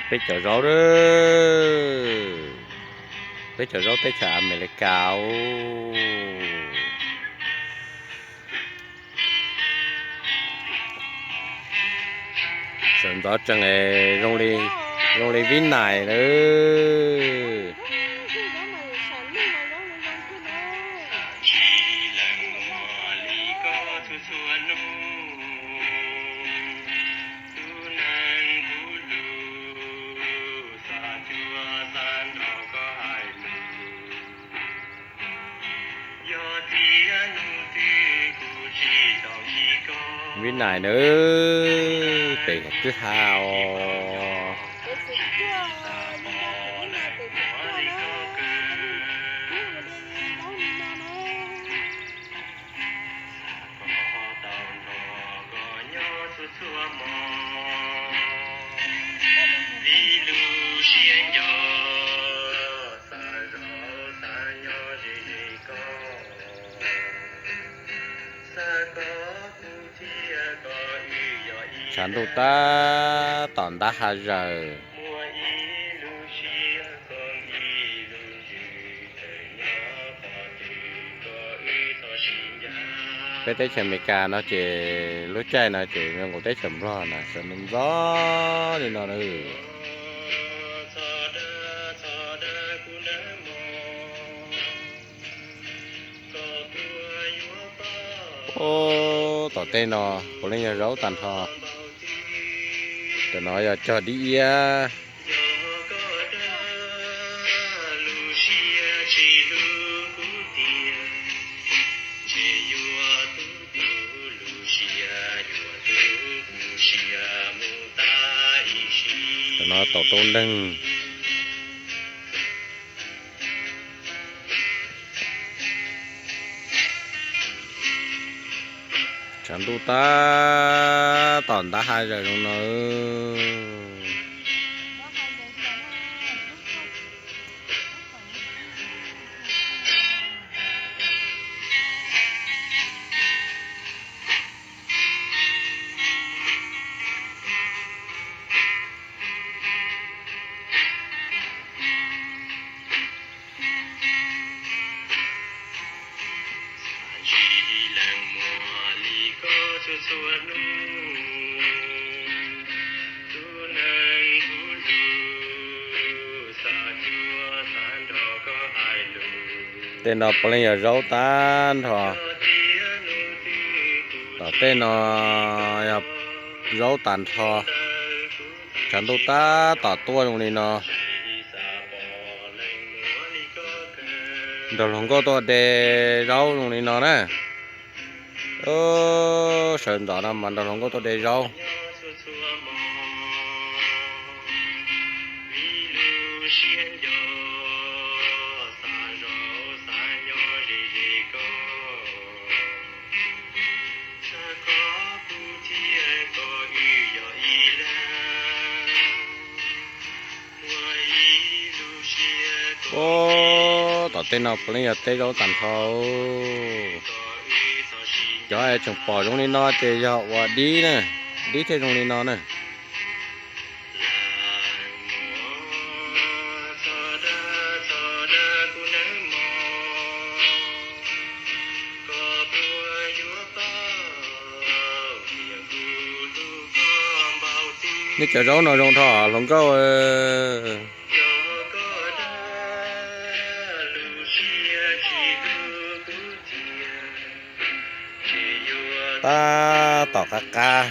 Peb cov zaub, peb cov zaub teb chaws Amelikas. Sawv ntxov tsees zoo li Vib Nais lawm. Vib Nais na, pem kwj ha os. Tshav ntuj tab tom ntab hav zawg. Peb teb chaws Amelikas no ces lub caij no ces zoo nkaus teb chaws Nplog na, sawv ntxov ntxov li no na. Ub, tom tej no puav leej yog zaub tag nrho. Cov no yog cog dib iab. Cov no tau tau neeg. Tshav ntuj tab tom ntab hav zawg zoo no. Tej no puav leej yog zaub tag nrho. Tom tej no yog zaub tag nrho. Tshav ntuj tab tom tuaj zoo li no. Nrog hluas nkauj tuaj de zaub zoo li no na. Sawv ntxov no mas nrog hluas nkauj tuaj de zaub. Ub, tom tej no puav leej yog teb zaub tag nrho. Cov tseem pom zoo li no ces yog ua dib na, dib thiaj zoo li no na. Nej cov zaub no zoo dhau hluas nkauj. Tab tom qab qab.